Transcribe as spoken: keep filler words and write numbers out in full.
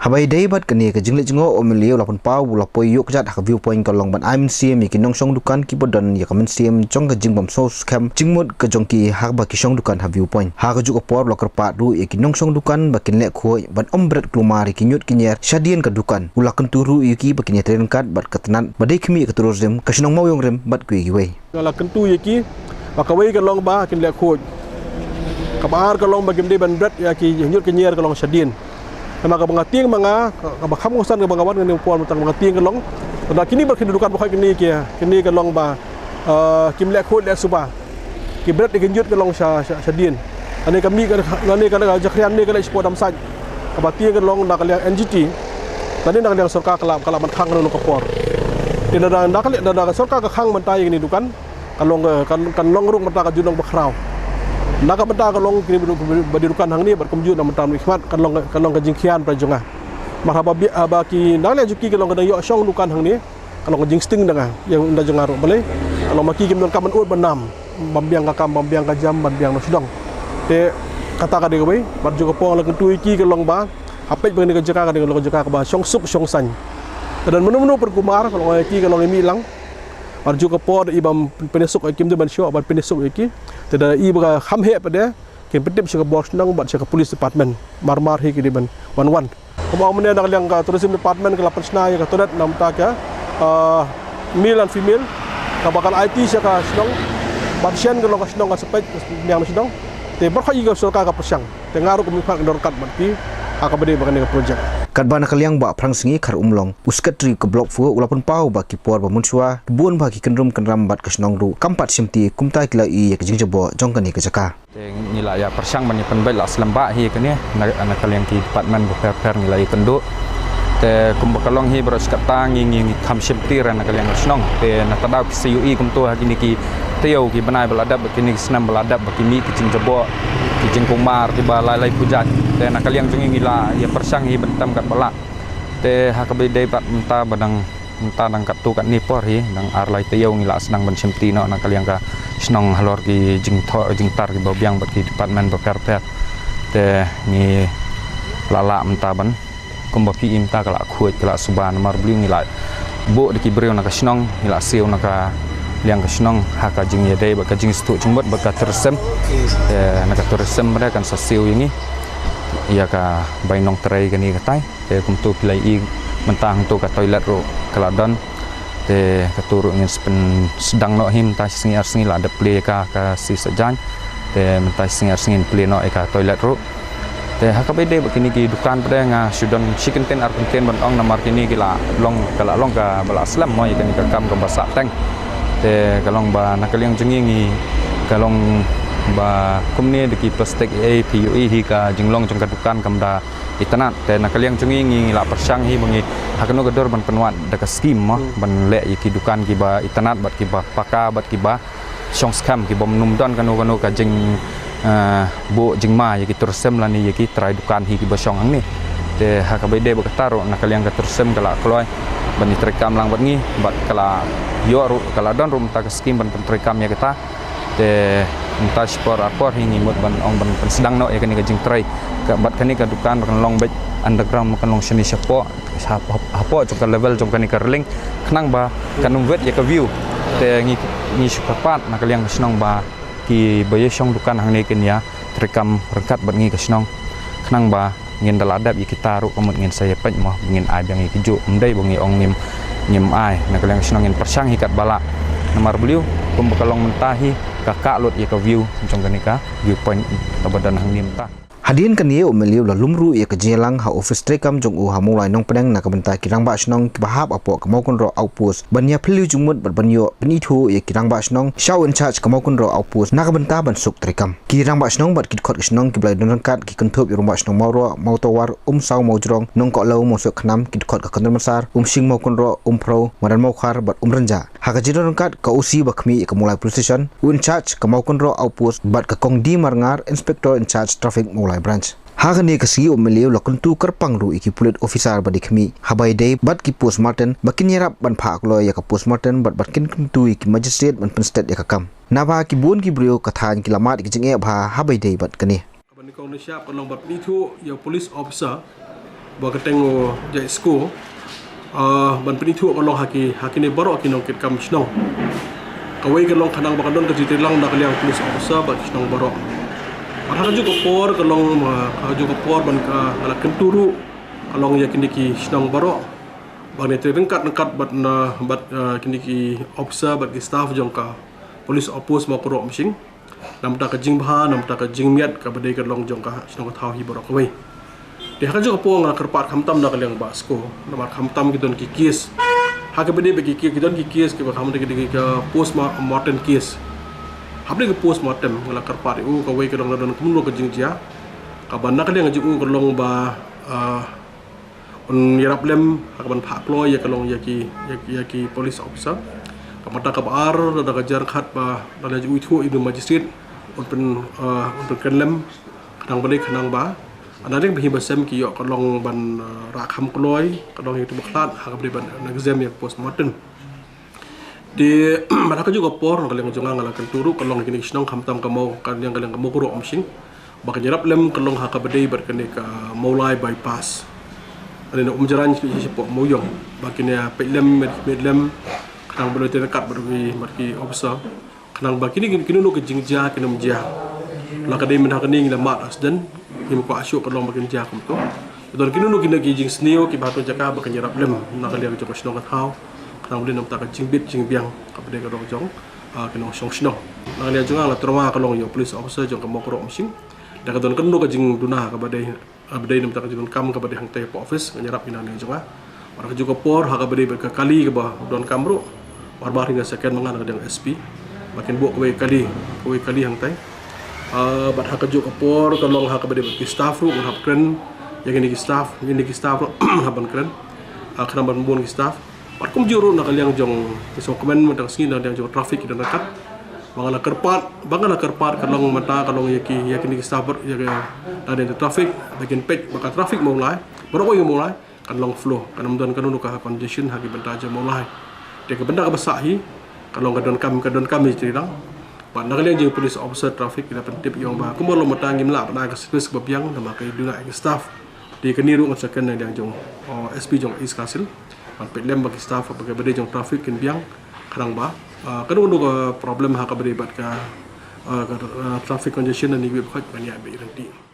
Haba ïadei bad kane ka jingleit jngoh, u MLA u la pynpaw ba u la poi ïuh kjat ha ka viewpoint ka long ban ai mynsiem ïa ki nongshong dukan kiba don ïa ka mynsiem jong ka jingbym sngewskhem jingmut ka jong ki haba ki shong dukan ha viewpoint. Ha kajuh ka por u la kyrpad ruh ïa ki nongshong dukan ba kin leh khuid ban ym bret kulmar ïa ki ñiut ki ñier shadien ka dukan. U la kyntu ruh ïa ki ba kin ïatrei ryngkat bad ka tnat ba dei khmih ka tourism, ka shnong Mawïong Rim bad kiwei kiwei. Nga la kyntu ïa ki ba kawei ka long ba kin leh khuid. Kaba ar ka long ba kim dei ban bret ïa ki ñiut ki ñier ka long shadien. Namar kaba nga tieng ma nga, kaba kham kongsan kaba nga wan kane ka por mynta kaba nga tieng ka long, lada kine bad kine dukan ba hoi kine ki, kine ka long ba, eh, kim leh khuid leh suba. Ki bret ïa ki ñiut ka long sha, sha, shadien. Ane ka mih ka, ane ka, ka jakhrian ne ka leh shapoh Damsait. Kaba tieng ka long na ka liang N G T. Lane na ka liang sorkar ka la, ka la ban khang kano kano ka por. Te na, na, na ka liang, na, na ka sorkar ka khang mynta ïa kine dukan. Kan long ka, kan, kan long ruh mynta ka jinglong bakhraw. Na ka bynta ka long kine ba dei dukan hangne bad kumjuh na bynta mynkhmat kan long, kan long ka jingkhian para jong nga. Mar haba bia, haba ki nang leh juki ka long ka dang ïoh shong dukan hangne. Kan long ka jingsting da nga ïa u nda jong nga ruh balei. Kan long ma ki kim donkam ban ud ban nam. Ban biang ka kam, ban biang ka jam, ban biang noh shnong. Te kata ka dei kawei, bad juh ka por la kyntu ïa ki ka long ba ha peit ba kane ka jaka ka dei ka long ka jaka kaba shong suk shong saiñ. Ka don mano mano pynkulmar, ka long ïa ki ka long ïa mih lang. Ar ju ka por i bam pynsuk i kim de ban shuh ban pynsuk i ki. Te da i ba ka kham heh pat de kin pyntip sha ka bor shnong bad sha ka police department. Mar mar hi ki de ban wan wan. Kumba ong mynne na ka liang ka tourism department ka la pynshna ïa ka toilet na bynta ka, ah, male and female. Kaba ka la aiti sha ka shnong. Ban shen ka long ka shnong ka sepet ka shnong shnong. Te baroh i ka sorkar ka pyrshang. Te nga ruh kum i pha ka dor kat bad ki ha kaba dei ba kane ka project. Katba na ka liang Bah Phrangsngi Kharumlong, u Secretary ka Block four, u la pynpaw ba ki por ba mynshuwa bun ba ki kynrum kynram bad ka shnong ruh kam pat shimti, kumta ki la ïohi ïa ka jingjaboh jong kane ka jaka. Te ngi la ïa pyrshang ban ïa pynbeit la slem bah hi kane na, na ka liang ki department bapher bapher ngi la ïa kynduh. Te kumba ka long hi baroh shi katta ngi, ngi, ngi kham shimti re na ka liang ka shnong. Te na ka daw ki sa ïohi kumto ha kine ki taïew ki bnai ba la dep, kine ki snem ba la dep, ba ki mih ki jingjaboh, ki jingkulmar kiba lai lai pujat. Te na ka liang jong ngi ngi la ïa pyrshang hi ban tem katba lah. Te ha kaba ïadei bad mynta ba dang, mynta dang katto katne por hi, dang ar lai taïew ngi la sdang ban shimti noh na ka liang ka shnong halor ki jingthoh jingtar kiba biang bad ki department bapher bapher. Te ngi la lah mynta ban kumba phi i mynta ka la khuid ka la suba namar balei ngi la buh da ki briew na ka shnong, ngi la siew na ka liang ka shnong ha ka jingïadei bad ka jingsngewthuh jingmut bad ka tourism. Te na ka tourism re kan sa siew ïa ngi ïa ka bai nongtrei kane katai. Te kumto phi la i mynta hangto ka toilet ruh ka la don. Te kato ruh ngin sa pynsdang noh hi mynta shi sngi ar sngi la dep plie ka, ka shi sajan. Te mynta shi sngi ar sngi ngin plie noh ïa ka toilet ruh. Te ha kaba ïadei bad kine ki dukan pat de nga shu don shi kyntien ar kyntien ban ong namar kine ki la long ka la long kaba la slem mo ïa kane ka kam kaba sah teng. Te ka long ba na ka liang jong ngi ngi ka long ba kumne da ki plastik ei phi ïohi hi ka jinglong jong ka dukan kam da itynnad. Te na ka liang jong ngi ngi la pyrshang hi ba ngi ha kano ka dur ban pynwad da ka skim mo ban leh ïa ki dukan kiba itynnad bad kiba paka bad kiba shong skhem kiba ym don kano kano ka jing, eh, buh jingma ïa ki tourism lane ïa ki trai dukan hi kiba shong hangne. Te ha kaba ïadei bad kata ruh na ka liang ka tourism ka la kloi ban ïatreikam lang bad ngi bad ka la ïoh ruh ka la don ruh mynta ka skim ban pyntreikam ïa kata. Te mynta shi por ar por hi ngi mut ban ong ban pynsdang noh ïa kane ka jingtrei. Ka, bad kane ka dukan ba kan long beit underground ba kan long shane shapoh. Hapoh, hapoh jong ka level jong kane ka railing. Khnang ba kan ym wet ïa ka view. Te ngi, ngi shu kyrpad na ka liang ka shnong ba kiba ïa shong dukan hangne kin ïatreikam ryngkat bad ngi ka shnong. Khnang ba ngin da la dep ïa kita ruh ka mut ngin sa ïa peit mo, ngin ai biang ïa ki juh, ym dei ba ngi ong ngim, ngim ai, na ka liang ka shnong ngin pyrshang hi katba lah. Namar balei, kumba ka long mynta hi, ka kah lut ïa ka view jong kane ka viewpoint kaba don hangne mynta. Hadien kane u MLA u la lum ruh ïa ka jingïalang ha office treikam jong u ha Mawlai Nongpdeng na ka bynta ki rangbah shnong kiba hap hapoh ka Mawkynroh Outpost ban ïa phylliew jingmut bad ban ïoh pynithuh ïa ki rangbah shnong sha u in charge ka Mawkynroh Outpost na ka bynta ban suk treikam. Ki rangbah shnong bad ki dkhot ka shnong kiba la don ryngkat ki kynthup ïa u rangbah shnong Mawroh, Mawtawar, Umsaw, Mawjrong, Nongkohlaw, Mawsoitkhnam, ki dkhot ka Kynrad Mansar, Umshing, Mawkynroh, Umphrew, Madan Mawkhar bad Umrynjah. Ha ka jingdon ryngkat ka O C ba khmih ïa ka Mawlai Police Station, u in charge ka Mawkynroh Outpost bad ka Kong D Marngar, Inspector in charge Traffic Mawlai Branch. Ha kane ka sngi u MLA u la kyntu kyrpang ruh ïa ki pulit officer ba dei khmih haba ïadei bad ki postmortem ba kin ïarap ban phah kloi ïa ka postmortem bad ban kin kyntu ïa ki magistrate ban pynsted ïa ka kam. Naba ki bun ki briew ka thaiñ ki la mad ïa ka jingeh bha haba ïadei bad kane. Kaba nyngkong nyngshap ka long ban pyni thuh ïa u police officer Ba ka teng u jai sko, ah, ban pynithuh ka long ha ki, ha kine baroh ki nongkitkam shnong. Kawei ka long khnang ba ka don ka jingtreilang na ka liang police officer bad ki shnong baroh. Bad ha kajuh ka por ka long, ah, ha kajuh ka por ban ka, nga la kyntu ruh ka long ïa kine ki shnong baroh ba ngin trei ryngkat ryngkat bad na, bad, ah, kine ki officer bad ki staff jong ka police outpost Mawkyrwah Umsning. Namar ka jingbha, namar ka jingmiat kaba dei ka long jong ka shnong ka thaw hi baroh kawei. Te ha kajuh ka por nga la kyrpad khamtam na ka liang ba sko, namar khamtam ki don ki case. Ha kaba dei ba ki, ki, ki don ki case kiba khamtam ki dei ka post mortem case. Hapdeng ka post mortem nga la kyrpad ïa u kawei ka long la don kumno ka jingjia. Kaba na ka liang jong u ka long ba, ah, un ïarap lem ha kaban phah kloi ïa ka long ïa ki, ïa, ïa ki police officer. Ka mata kaba ar da ka jingkyrkhu ba na ka liang jong u ithuh ïa u magistrate un pyn, ah, un pynkren lem khnang ba lei khnang ba na ding ba hi ba sem ki ïoh ka long ban, ah, rah kham kloi ka long ïa ka tu ba khlad ha kaba dei ban exam ïa ka post mortem. Te bad ha kajuh ka por na ka liang jong nga nga la kyntu ruh ka long kine ki shnong khamtam ka Maw, ka liang ka liang ka Mawkyrwah Umsning ba kan ïarap lem ka long ha kaba dei bad kane ka Mawlai bypass. Ane na Umjrain shi shi pok Mawiong ba kine peit lem met met lem khnang ba lei te na kat bad ki, bad ki officer. Khnang ba kine, kine, kine no ka jingjia kine ym jia. La ka dei mynta kane ngi la mad accident, ngim kwah shuh ka long ba kin jia kumto. Don kine no kine ki jingsniew kiba ha tu jaka ba kan ïarap lem na ka liang jong ka shnong ka thaw. Khnang ba lei namar ka jingbit jingbiang kaba dei ka dong jong, ah, ki nongshong shnong. Na ka liang jong nga la tyrwa ka long ïa u police officer jong ka Mawkyrwah Umsning. Da ka don kano ka jingduna kaba dei, ah, ba dei namar ka jingdonkam kaba dei hangtai hapoh office, ngan ïarap ïa na ka liang jong nga. Bad ha kajuh ka por ha kaba dei bad ka kali kaba donkam ruh, baroh baroh hi nga second ma nga na ka liang S P ba kin buh kawei kali, kawei kali hangtai. Ah, bad ha kajuh ka por ka long ha kaba dei bad ki staff ruh ngan hap kren ïa kine ki staff, kine ki staff ruh ngan hap ban kren, ah, khnang ban bun ki staff. Bad kumjuh ruh na ka liang jong ki sngewkmen mynta ka sngi na ka liang jong traffic ki don ryngkat. Ba nga la kyrpad, ba nga la kyrpad ka long mynta ka long ïa ki, ïa kine ki staff bad ïa ka, na ka liang traffic ba kin peit ba ka traffic Mawlai, baroh kawei Mawlai kan long flow, kan ym don kano kano ka congestion ha ki bynta jong Mawlai. Te ka bynta kaba sah hi ka long ka donkam, ka donkam hi jingtreilang. Bad na ka liang jong police officer traffic ki la pyntip ïa u ba kumba long mynta ngim lah ban ai ka service kaba biang namar ka duna ïa ki staff. Te kane ruh ngan sa kren na ka liang jong, oh, S P jong East Khasi Hills ban peit lem ba ki staff ba ka ba dei jong traffic kin biang khnang ba, ah, kano kano ka problem ha kaba dei bad ka, ah, ka, ah, traffic congestion na kine ki wei ba khot ban ïa bit ryntih.